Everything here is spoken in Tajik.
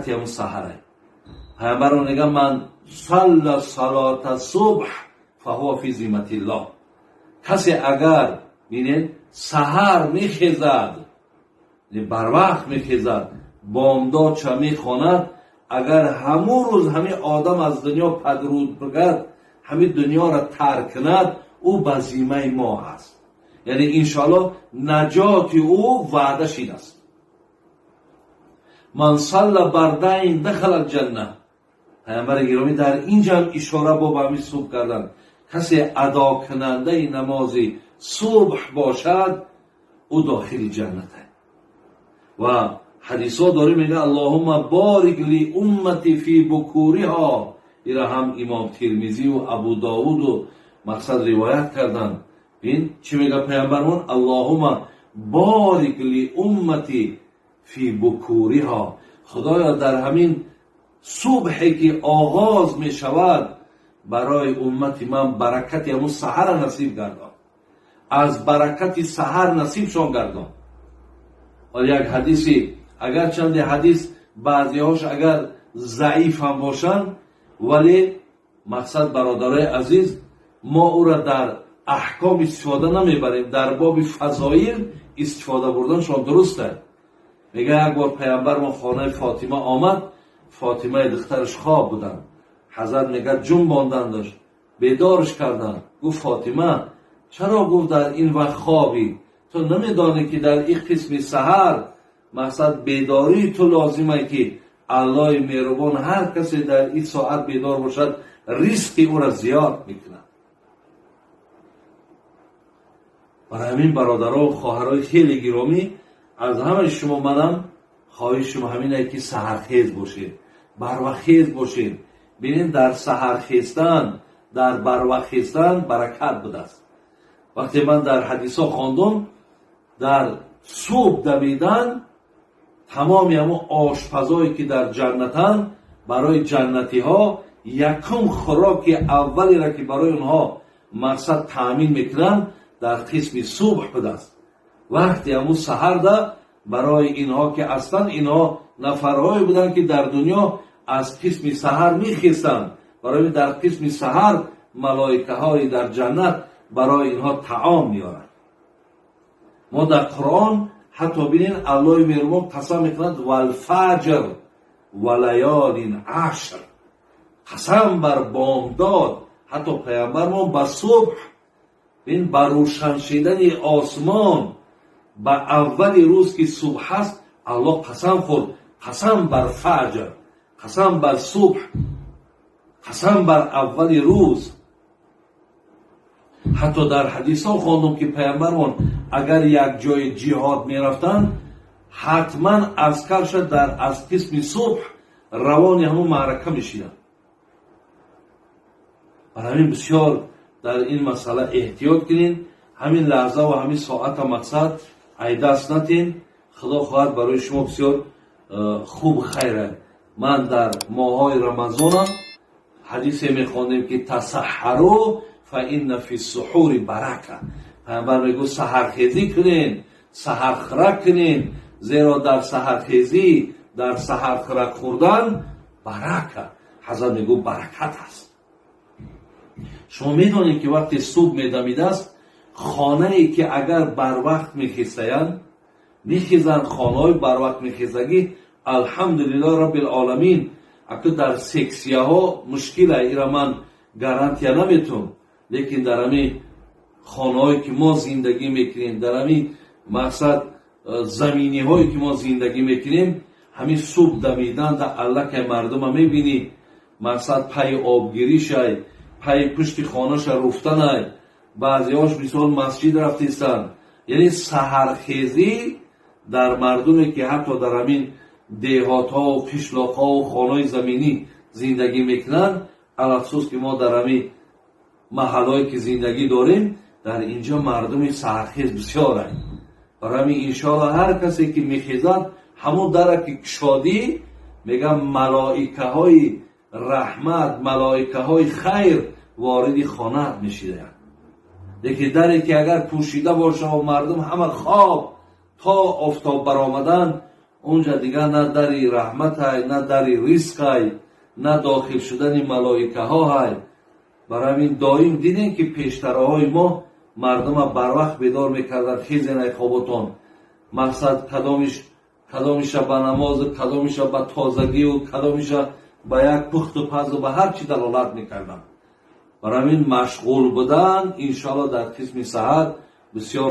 Баракати ҳамун саҳара. Паямбарро мега: «Ман салла салата субҳ фаҳува фи зимматиллоҳ». Касе агар, бинед, саҳар мехезад, барвақт мехезад, бомдодша мехонад, агар ҳамун рӯз ҳамин одам аз дунё падруд бигад, ҳамин дунёро тарк кунад, ӯ ба зиммаи мо ҳаст, яъне иншоаллоҳ наҷоти ӯ ваъда шидааст. «Ман салла бардайн дахала ҷанна». Паямбари гиромӣ дар ин ҷамъ ишора бо ба ҳамин субҳ карданд: касе адокунандаи намози субҳ бошад, ӯ дохили ҷаннат. Ва ҳадисҳо дорем, мега: «Аллоҳумма борик ли уммати фи букуриҳо». Ира ҳам имом Тирмизию Абу Довуду мақсад ривоят карданд. Бин, чӣ мега паямбармон: «Аллоҳумма борик ли уммати фи букуриҳо». Худоё, дар ҳамин субҳе ки оғоз мешавад, барои уммати ман баракати ҳамун саҳара насиб гардон, аз баракати саҳар насибшон гардон. Як ҳадиси, агарчанде ҳадис баъзеҳош агар заиф ҳам бошанд, вале мақсад, бародарои азиз, мо ӯра дар аҳком истифода намебарем, дар боби фазоил истифода бурданшон дуруст аст. Мега, як бор паямбар мо хонаи Фотима омад. Фотимаи духтараш хоб буданд. Ҳазрат, мега, ҷунбондандаш, бедорш карданд. Гуфт: «Фотима, чаро», гуфт, «дар ин вақт хобӣ? Ту намедонӣ, ки дар ин қисми саҳар мақсад бедории ту лозимае, ки Аллоҳи меҳрубон ҳар касе дар ин соат бедор бошад, ризқи ӯра зиёд мекунад?» Барои ҳамин, бародаро, хоҳарои хеле гиромӣ, аз ҳамаи шумо манам хоҳишам ҳаминае, ки саҳархез бошед, барвақтхез бошед. Бинед, дар саҳархезтан, дар барвақтхезтан баракат будааст. Вақте ман дар ҳадисҳо хондум, дар субҳ давидан, тамоми ҳамон ошпазое ки дар ҷаннатанд, барои ҷаннатиҳо якум хӯроки аввалеро ки барои онҳо мақсад таъмин мекунанд, дар қисми субҳ будааст. Вақте ҳамун саҳарда барои инҳо, ки аслан инҳо нафарҳое буданд, ки дар дунё аз қисми саҳар мехестанд, барои дар қисми саҳар малоикаҳои дар ҷаннат барои инҳо таом меоранд. Мо дар Қуръон ҳатто бинед, Аллоҳи меҳрубон қасам мекунад: «Валфаҷр ва лаёлин ашр». Қасам бар бомдод. Ҳатто паямбармон ба субҳ, бин, ба рӯшан шидани осмон, ба аввали рӯз ки субҳ ҳаст, Аллоҳ қасам хӯрд. Қасам бар фаҷр, қасам бар субҳ, қасам бар аввали рӯз. Ҳатто дар ҳадисҳо хондум, ки паямбармон агар як ҷои ҷиҳод мерафтанд, ҳатман аскарша дар аз қисми субҳ равони ҳамун маърака мешиданд. Бар ҳамин бисёр дар ин масъала эҳтиёт кунед. Ҳамин лаҳза ва ҳамин соата мақсад айдаст натен. Худо хоҳад, барои шумо бисёр хуб хайра. Ман дар моҳҳои Рамазонам ҳадисе мехондем, ки «Тасаҳҳару фа инна фи суҳури барака». Паямбар мегӯ: «Саҳархезӣ кунен, саҳархӯрак кунен, зеро дар саҳархезӣ, дар саҳархӯрак хӯрдан барака», ҳазрат мегӯ, баракат аст. Шумо медонед, ки вақте субҳ медамидааст, хонае ки агар барвақт мехезаянд, мехезанд, хонаҳои барвақт мехезагӣ, алҳамдулиллоҳ роббил оламин. Аку дар сексияҳо мушкила, ира ман гарантия наметум, лекин дар ҳамин хонаҳое ки мо зиндагӣ мекунем, дар ҳамин мақсад заминиҳое ки мо зиндагӣ мекунем, ҳамин субҳ дамидан да аллакай мардума мебинӣ, мақсад пайи обгиришай, пайи пушти хонаша руфтанай, баъзеҳош мисол масҷид рафтистанд. Яъне саҳархезӣ дар мардуме ки ҳатто дар ҳамин деҳотҳову қишлоқҳову хонаҳои заминӣ зиндагӣ мекунанд, алахусус ки мо дар ҳамин маҳаллое ки зиндагӣ дорем, дар инҷо мардуми саҳархез бисёранд. Барои ҳамин иншоалло ҳар касе ки мехезад, ҳамун дара ки кушодӣ, мегӯям, малоикаҳои раҳмат, малоикаҳои хайр вориди хонаат мешидаянд. Лекин даре ки агар пӯшида боша ва мардум ҳама хоб, то офтоб баромадан. Унҷа дигар на дари раҳматай, на дари ризқай, на дохил шудани малоикаҳо ҳай. Барои ҳамин доим дидем, ки пештараҳои мо мардума барвақт бедор мекарданд: «Хезен, ай хоботон». Мақсад, кадомиш кадомиша ба намозу, кадомиша ба тозагию, кадомиша ба як пухту пазу, ба ҳар чӣ далолат мекарданд. Барои ҳамин машғул будан, иншоалло, дар қисми саҳар бисёр.